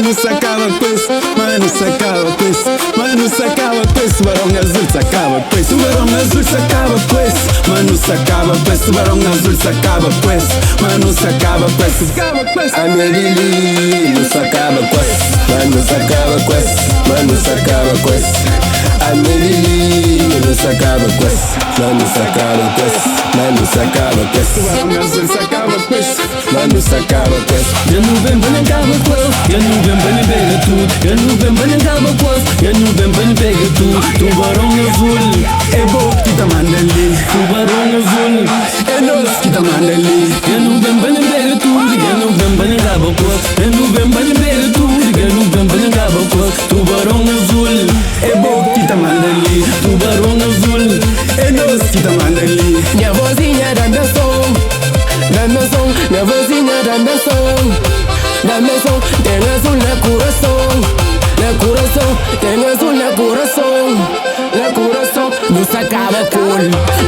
Mano, se acaba com isso. Mano, se acaba com isso. Mano, se acaba com isso. Tubarão azul se acaba com isso. Tubarão azul se acaba com isso. Mano, se acaba com isso. Tubarão azul se acaba com isso. Mano, se acaba com isso. Acaba com isso. Amerili, não se acaba com esse. Mano, se acaba com esse. Mano, se acaba com esse. Amerili, não se acaba com esse. Mano, se acaba com esse. Mano, se acaba com esse. Tubarão azul se acaba com isso. Mano, se acaba com esse. Eu não vem para nem acaba com ele. Eu não vem para nem pega tudo. Eu não vem para nem acaba com ele. Eu não vem para nem pega tudo. Tubarão azul, É bom que tá manda ali. Tubarão azul. É nós que tá manda ali. Eu não vem para nem pega tudo. Eu não vem para nem acaba com ele. Eu não vem para nem pega tudo. Eu não vem para nem acaba com ele. Tubarão azul, É bom que tá manda ali. Tubarão azul. É nós que tá manda ali. Minha vozinha dá meu som, dá meu som, minha vozinha dá meu som, dá meu som, tem azul na coração, na coração, tem azul na coração, na coração. Não se acaba com,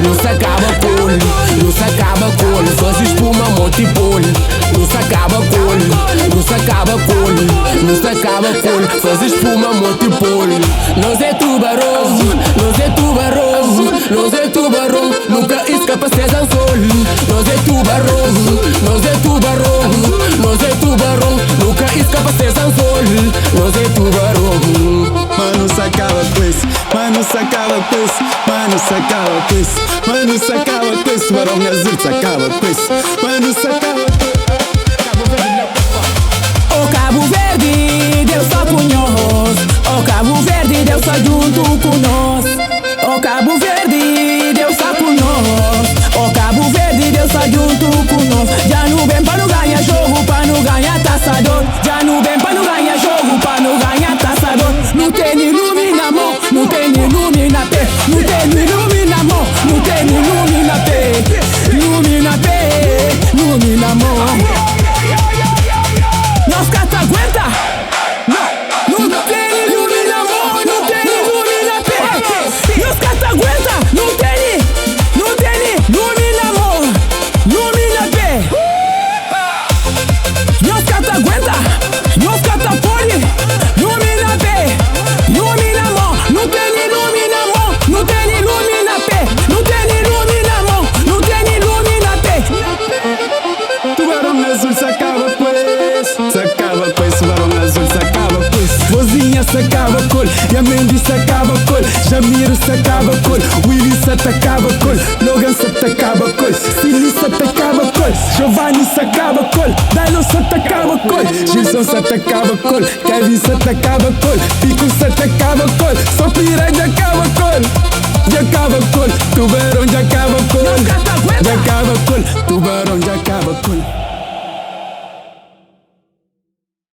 não se acaba com, não se acaba com, faz espuma multipol. Não se acaba com, não se acaba com, não se acaba com, faz espuma multipol. Nós é tubarão, nós é tubarão, nós é tubarão, nunca escapa se anzol. Nós é tubarão, nós é tubarão, nós é tubarão, nunca escapa se anzol. Nós é tubarão. Mano, se acaba com isso. Mano, se acaba com isso. Mano, se acaba com isso. Mano, se acaba com isso. Tubarão azul se acaba com isso. Mano, se acaba com isso. O Cabo Verde, Deus só com nós. O Cabo Verde, Deus só junto com nós. O Cabo Verde, Deus só com nós. O Cabo Verde, Deus só junto com nós. Já não vem pra não ganhar jogo, pra não ganhar taça d'ouro. Já não vem pra não ganhar jogo, pra não ganhar taça d'ouro. Não tem nem lume na mão, não tem nem lume na pé. Não tem nem lume na mão, não tem nem lume na pé. Lume na pé, lume na mão. Nós cata aguenta! Não, não tem lume na mão, não tem lume na pé. Nós cata aguenta! Não tem lume na mão, lume na pé. Nós cata aguenta! Nós cata pode! Lume na pé, lume na mão. Não tem lume na mão, não tem lume na pé. Não tem lume na mão, não tem lume na pé. Tubarão azul se acaba com isso. Se acaba com isso. Tubarão azul se acaba com isso. Vozinha se acaba com. Yamendi se acaba com. Jamiro se acaba com. Willy se acaba com. Logan se acaba com. Silly se acaba com. Giovanni se acaba com. Dalo se acaba com. Gilson se acaba com. Kevin se acaba com. Pico se acaba com. Só piranha acaba com. Já acaba com. Tubarão já acaba com. Já acaba com. Tubarão já acaba com.